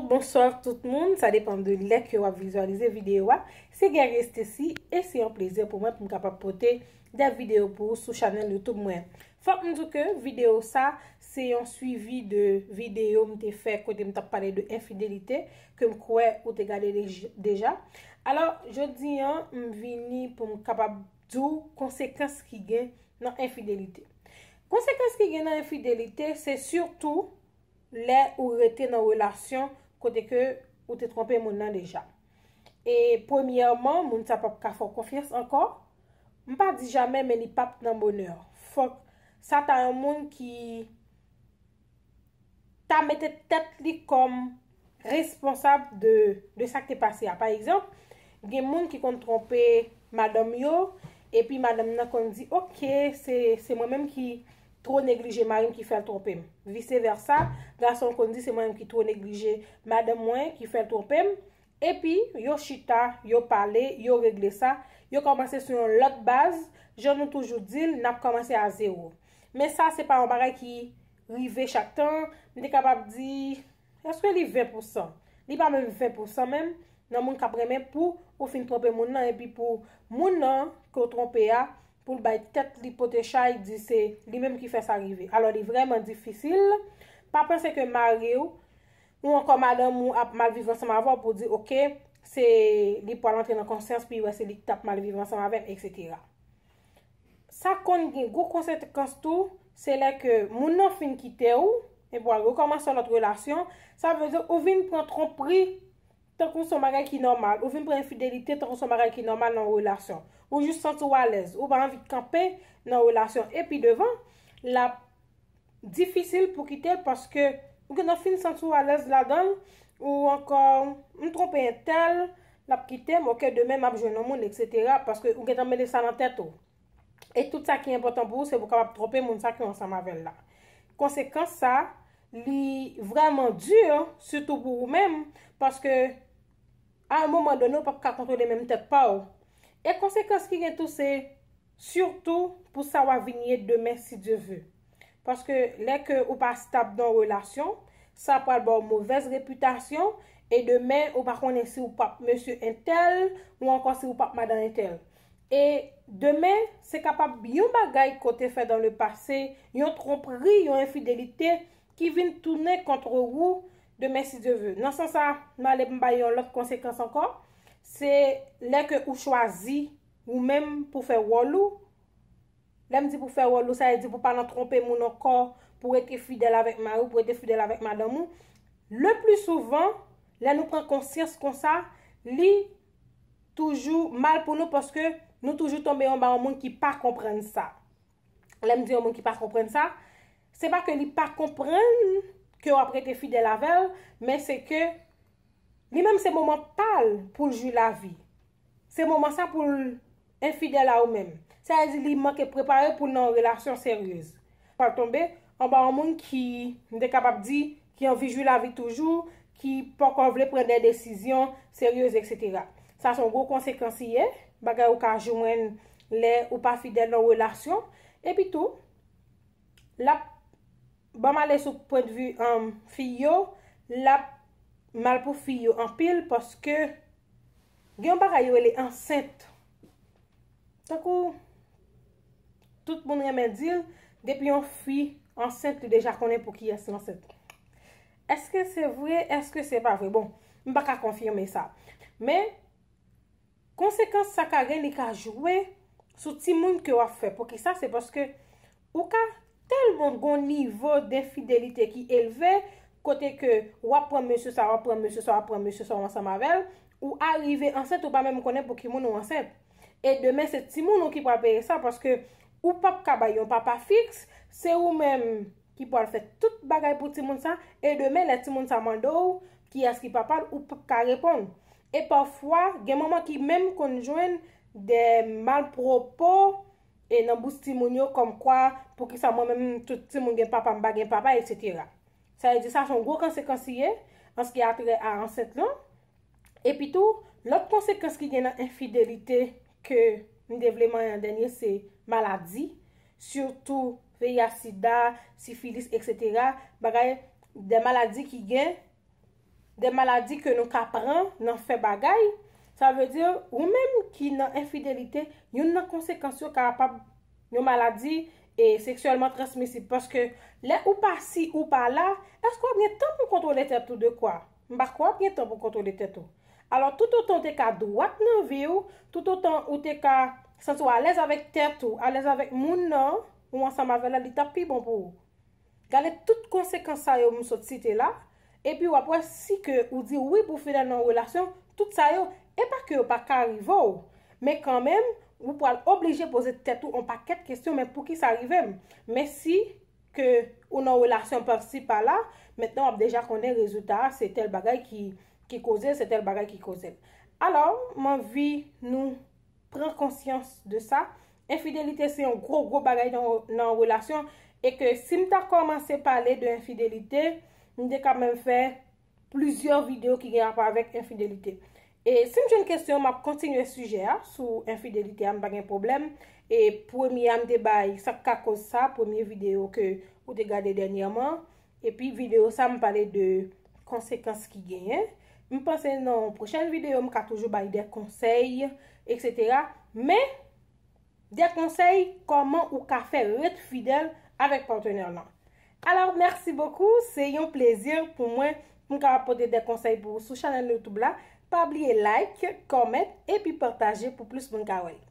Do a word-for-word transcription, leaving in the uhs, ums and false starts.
Bonswa tout moun, sa depann de lè ke w ap vizyalize videyo a. Se Guerrier Stacy e se yon plezi pou mwen pou m kapab pote de videyo pou ou sou chanèl YouTube mwen. Fòk m di ke videyo sa se yon swivi de videyo m te fè kote m t ap pale de enfidelite ke m kwè ou te gade dej- deja. Alò, jodi an, m vini pou m kapab di w konsekans ki gen nan enfidelite. Konsekans ki gen nan enfidelite, se sitou lè ou rete nan relasyon kote ke ou te twonpe moun nan deja. E premyèman, moun sa p ap ka fè w konfyans ankò. M pa di jamè, men li p ap nan bonè. Fòk sa ta yon moun ki ta mete tèt li kòm responsab de, de sa k te pase a. Pa egzanp, gen moun ki konn twonpe madanm yo, epi madanm nan konn di, "Ok, se, se mwen menm ki two neglije mari m ki fè l twonpe m." Vise vèsa, gason konn di, "Se mwen menm ki two neglije madanm mwen ki fè l twonpe m." Epi, yo chita, yo pale, yo regle sa, yo kòmanse sou yon lòt baz, jan nou toujou di l, n ap kòmanse a zewo. Men sa, se pa yon bagay ki rive chak tan, m te kapab di, èske li ven pou san? Li pa menm ven pou san menm, nan moun k ap renmen pou ou fin twonpe moun nan, epi pou moun nan ke w twonpe a, pou l bay tèt li pote chay, di se li menm ki fè sa rive. Alò, li vrèman difisil. Pa panse ke mari w, ou ankò madanm ou ap mal viv ansanm avè w pou di, "Ok, se li pral antre nan konsyans, pou li wè se li ki t ap mal viv ansanm avè m," etsetera. Sa konn gen gwo konsekans tou, se lè ke moun nan fin kite w, epi w al rekòmanse yon lòt relasyon, sa vle di ou vin pran twonpri tankou se yon bagay ki nòmal, ou vin pran enfidelite tankou se yon bagay ki nòmal nan yon relasyon. Ou jis santi w alèz, ou pa anvi kanpe nan relasyon. Epi devan, l ap difisil pou kite l paske ou gentan fin santi w alèz ladan l, ou ankò, "M twonpe entèl, l ap kite m, ok, demen m ap jwenn yon moun, etsetera," paske ou gentan mete sa nan tèt ou. E tout sa ki enpòtan pou ou, se pou w kapab twonpe moun sa ki ansanm avè l la. Konsekans sa, li vrèman di, sitou pou ou menm, paske a yon moman done, ou p ap ka kontwole menm tèt pa w. E konsekans ki gen tou, se sitou pou sa w ap vin ye demen, si Dye ve. Paske lè ke ou pa stab nan yon relasyon, sa pral ba w movèz repitasyon, e demen, ou pa konnen si w p ap mesye entèl, ou ankò si w p ap madan entèl. E demen, se kapab yon bagay ke w te fè dans le passé, yon twonpri, yon enfidelite ki vin tounen kont ou demen, si Dye ve. Nan sans sa, m ale m bay yon lòt konsekans ankò. Se lè ke ou chwazi ou menm pou fè wòl ou. Lè m di pou fè wòl ou, sa vle di pou pa nan twonpe moun ankò, pou rete fidèl avèk mari w, pou rete fidèl avèk madanm ou. Le pli souvan, lè nou pran konsyans konsa, li toujou mal pou nou paske nou toujou tonbe anba yon moun ki pa konprann sa. Lè m di yon moun ki pa konprann sa, se pa ke li pa konprann ke w ap rete fidèl avè l, men se ke li menm se moman pa l pou l jwi lavi. Se moman sa pou l enfidèl a ou menm. Sa vle di li manke prepare pou l nan yon relasyon seryez. Pral tonbe anba yon moun ki, m te kapab di, ki anvi jwi lavi toujou, ki poko vle pran de desizyon seryez, etsetera. Sa se yon gwo konsekans li ye, bagay ou ka jwenn lè ou pa fidèl nan relasyon. Epi tou, l ap, ban m ale sou pwennvi, um, fi yo, l ap mal pou fi yo anpil paske gen yon bagay yo rele ansent. Tankou tout moun renmen di l, depi yon fi ansent, li deja konnen pou kiyès l ansent. Èske se vre? Èske se pa vre? Bon, m pa ka konfime sa. Men, konsekans sa ka gen, li ka jwe sou timoun ke w ap fè. Poukisa? Se paske ou ka tèlman gon nivo denfidelite ki elve, kote ke w ap pran mesye sa, w ap pran mesye sa, w ap pran mesye sa, w ansanm avè l, ou arive ansent, ou pa menm konnen pou ki moun ou ansent. E demen, se timoun ou ki pral peye sa, paske ou p ap ka bay yon papa fiks, se ou menm ki pral fè tout bagay pou timoun sa, e demen, lè timoun sa mande w kiyès ki papa l, ou p ap ka reponn. E pafwa, gen manman ki menm konn jwenn de malpwopo e nan bouch timoun yo, kòmkwa, poukisa mwen menm tout timoun gen papa, m pa gen papa, etsetera. Sa vle di sa se yon gwo konsekans li ye, an se ki a trè a ansent lan. Epi tou, lòt konsekans ki gen nan enfidelite ke m te vle manyen an dènye, se maladi, sitou V I H, sida, sifilis, etsetera. Bagay, de maladi ki gen de maladi ke nou ka pran nan fè bagay, sa vle di ou menm ki nan enfidelite, youn nan konsekans yo kapab yon maladi e seksyèlman transmisib. Paske lè ou pa si ou pa la, èske w ap gen tan pou kontwole tèt ou de kwa? M pa kwè w ap gen tan pou kontwole tèt ou. Alò, toutotan w te ka dwat nan vi w, toutotan ou te ka santi w alèz avèk tèt ou, alèz avèk moun nan ou ansanm avè l la, li t ap pi bon pou ou. Gade tout konsekans sa yo m sot site la, epi w ap wè si ke ou di wi pou fidèl nan yon relasyon, tout sa yo, e pa ke yo pa ka rive w, men kanmenm, ou pral oblije poze tèt ou yon pakèt kesyon, men poukisa rive m? Men si ke ou nan relasyon pasi pa la, mentnan w ap deja konnen rezilta a, se tèl bagay ki, ki koze l, se tèl bagay ki koze l. Alò, m anvi nou pran konsyans de sa. Enfidelite se yon gwo, gwo bagay nan, nan relasyon. E ke si m ta kòmanse pale de enfidelite, m te ka menm fè plizyè videyo ki gen rapò avèk enfidelite. E si m jwenn kesyon, m ap kontinye sijè a sou enfidelite a, m pa gen pwoblèm. E premye a m te bay, sa k ka koz sa, premye videyo ke ou te gade dènyèman. Epi videyo sa, m pale de konsekans ki genyen. M panse nan pwochèn videyo, m ka toujou bay de konsèy, etsetera. Men, de konsèy kòman ou ka fè ret fidèl avèk patnè w lan. Alò, mèsi bokou. Se yon plezi pou mwen pou m kapab pote de konsèy pou ou sou chanèl YouTube la. Pa bliye like, comment epi pataje pou plis moun ka wè l.